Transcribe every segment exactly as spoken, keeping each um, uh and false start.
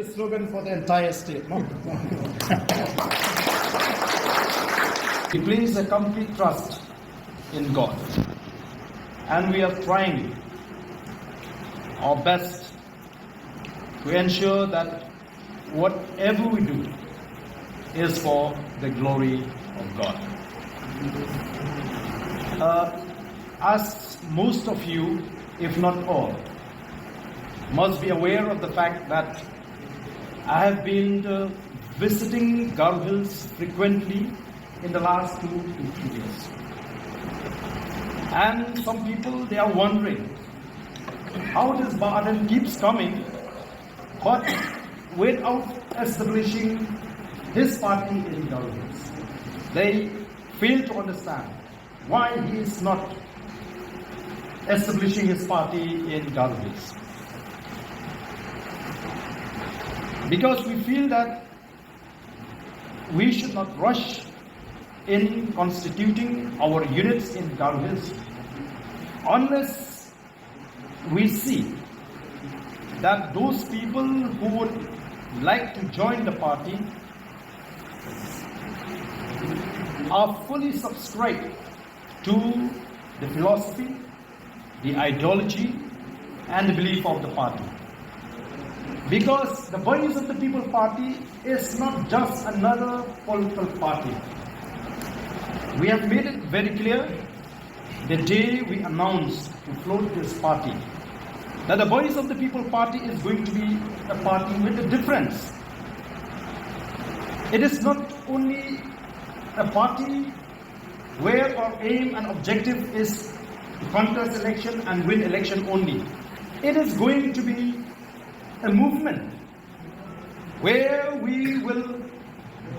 Slogan for the entire state, no? We place a complete trust in God, and we are trying our best to ensure that whatever we do is for the glory of God. Uh, as most of you, if not all, must be aware of the fact that I have been uh, visiting Garo Hills frequently in the last two to three years. And some people, they are wondering how this Bah Ardent keeps coming, but without establishing his party in Garo Hills. They fail to understand why he is not establishing his party in Garo Hills. Because we feel that we should not rush in constituting our units in Garo Hills unless we see that those people who would like to join the party are fully subscribed to the philosophy, the ideology, and the belief of the party. Because the Voice of the People Party is not just another political party. We have made it very clear the day we announced to float this party that the Voice of the People Party is going to be a party with a difference. It is not only a party where our aim and objective is to contest election and win election only. It is going to be a movement where we will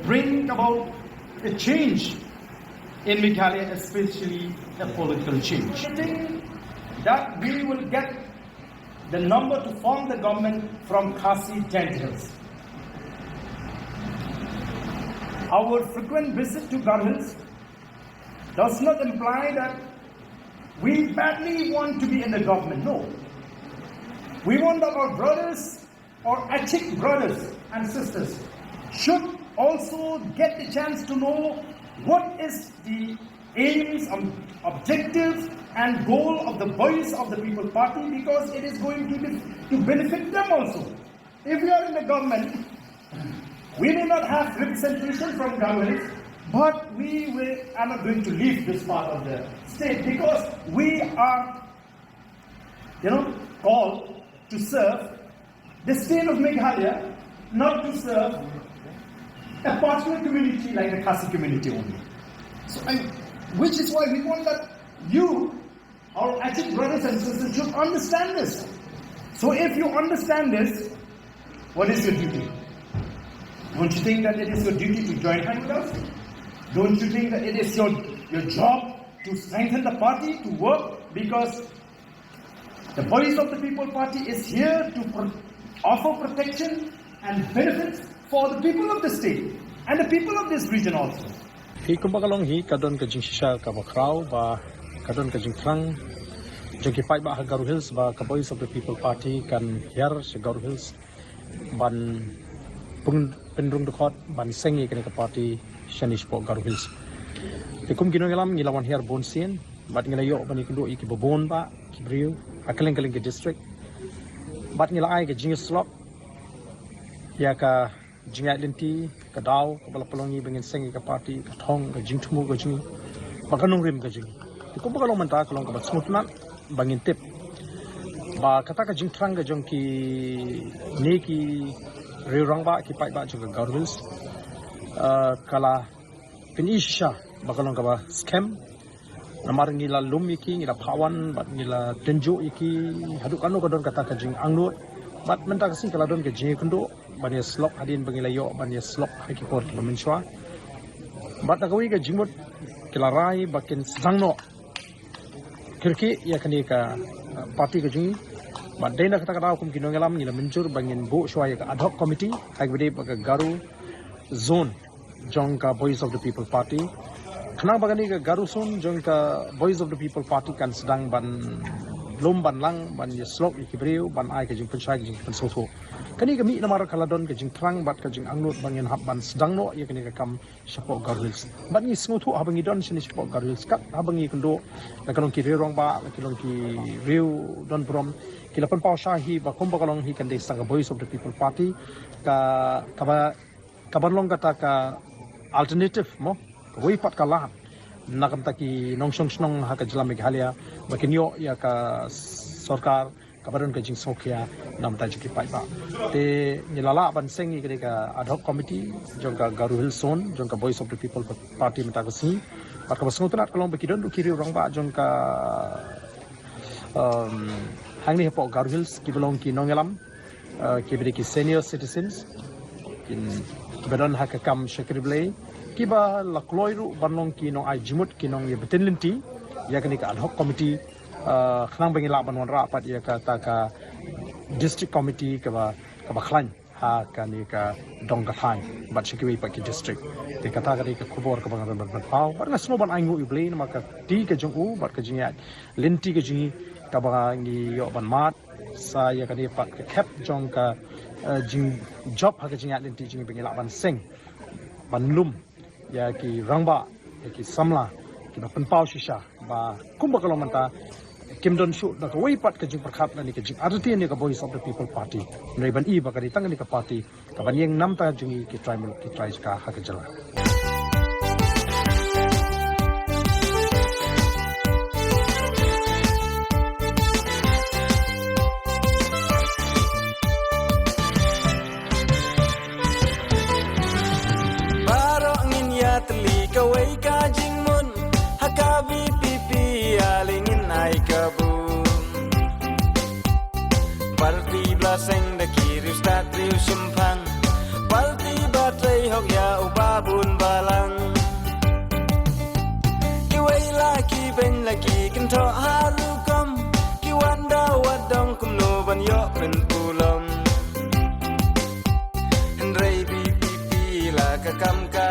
bring about a change in Meghalaya, especially a political change. I think that we will get the number to form the government from Khasi Jaintia Hills. Our frequent visit to Garo Hills does not imply that we badly want to be in the government. No. We want that our brothers, our Achik brothers and sisters, should also get the chance to know what is the aims, um, objectives, and goal of the Voice of the People Party, because it is going to, be, to benefit them also. If we are in the government, we may not have representation from Garo Hills, but we will, are not going to leave this part of the state because we are, you know, called to serve the state of Meghalaya, not to serve a particular community like the Khasi community only. So, I, which is why we want that you, our Achik brothers and sisters, should understand this. So if you understand this, what is your duty? Don't you think that it is your duty to join hand with us? Don't you think that it is your, your job to strengthen the party, to work? Because the Voice of the People Party is here to pro- offer protection and benefits for the people of the state and the people of this region also. Hi kumba ka long hi ka don ka jingshisha kaba khraw ba ka don ka jingthrang jong ki paidbah ha Garo Hills ba ka Voice of the People Party kan hiar sha Garo Hills ban pyn- pynrung dkhot ban seng ïa kane ka party shane shapoh Garo Hills. Te kum ki nongïalam ngi la wan hiar bun sien bad ngi la ïoh ban ïakynduh ïa kiba bun bah ki briew ha kylleng kylleng ki district bad ngi la ai ka jingïasyllok ïa ka jingïaid lynti, ka daw kaba la pynlong ïa ngi ba ngin seng ïa ka party, ka thong, ka jingthmu ka jong ngi, bad ka nongrim ka jong ngi. Te kumba ka long mynta ka long kaba sngewtynnat ba ngin tip ba kata ka jingthrang ka jong kine ki riew rangbah ki paidbah jong ka Garo Hills, eh, ka la pyni shisha ba ka long kaba skhem. Namar ngi la lum ïa ki, ngi la phah wan bad ngi la tynjuh ïa ki haduh katno ka don kata ka jingangnud. Bad mynta ka sngi ka la don ka jingïakynduh ban ïasyllok hadien ba ngi la ïoh ban ïasyllok ha ki por kiba mynshuwa. Bad na kawei ka jingmut ki la rai ba kin sdang noh kyrkieh ïa kane ka, uh, party ka jong ngi. Bad dei na kata ka daw kum ki nongïalam ngi la mynjur ba ngin buh shuwa ïa ka ad hoc committee ha kaba ïadei bad ka Garo zone jong ka Voice of the People Party. Khnang ba kane ka Garo zone jong ka Voice of the People Party kan sdang ban lum ban lang, ban ïasyllok ïa ki briew, ban ai ka jingpynshai, ka jingpynsngewthuh. Kane ka mih namar ka la don ka jingthrang bad ka jingangnud ba ngin hap ban sdang noh ïa kane ka kam shapoh Garo Hills. Bad ngi sngewthuh haba ngi don shane shapoh Garo Hills, kat haba ngi kynduh, la ki long ki riew rangbah, la ki long ki riew don burom, ki la pynpaw shai hi ba kumba ka long hi kan dei sa ka Voice of the People Party, ka, kaba, kaban long kata ka alternative mo, kawei pat ka lad na ka bynta ki nongshong shnong ha ka jylla Meghalaya ba kin ïoh ïa ka sorkar kaba don ka jingsngewkhia na ka bynta jong ki paidbah. Te ngi la lah ban seng ïa kane ka ad hoc committee jong ka Garo Hills Zone jong ka Voice of the People Party mynta ka sngi. Bad kaba sngewtynnat ka long ba ki don ruh ki riew rangbah jong ka, um, hangne hapoh Garo Hills kiba long ki nongïalam, uh, kiba dei ki senior citizens, kin, kiba don ha ka kam shakri Blei, kiba la kloi ruh ban long ki nongai jingmut, ki nongïabteng lynti ïa kane ka ad hoc committee, uh, khnang ba ngin lah ban wanrah pat ïa kata ka district committee kaba, kaba khlaiñ ha kane ka dong ka thaiñ bad sha kiwei pat ki district. Te kata ka dei ka khubor kaba nga don ban pynpaw. Bad nga sngew ban ainguh ïa U Blei namar ka kti ka jong u bad ka jingïaid lynti ka jong ngi kaba ngi ïoh ban mad sa ïa kane pat ka khep jong ka, eh, jingjop ha ka jingïaid lynti jong ngi ba ngi lah ban seng ban lum ïa ki rangbah, ïa ki samla kiba pynpaw shisha ba kumba ka long mynta kim don shuh da kawei pat ka jingpyrkhat lane ka jingartatien ïa ka Voice of the People Party. Hynrei ban i ba ka dei tang kane ka party kaban ïeng namar jong ngi ki trai muluk ki trai jaka ha ka jylla. Baroh ngin ïatylli kawei ka jingmut ha ka V P P, ale ngin ai ka bun. Party ba la seng da ki riewstad riewshemphang, party ba trei hok ïa u babun balang. Kiwei la ki beiñ la ki kynthoh ha rukom, ki wan da wad dong kumno ban ïoh pynpulom. Hynrei V P P la ka kam ka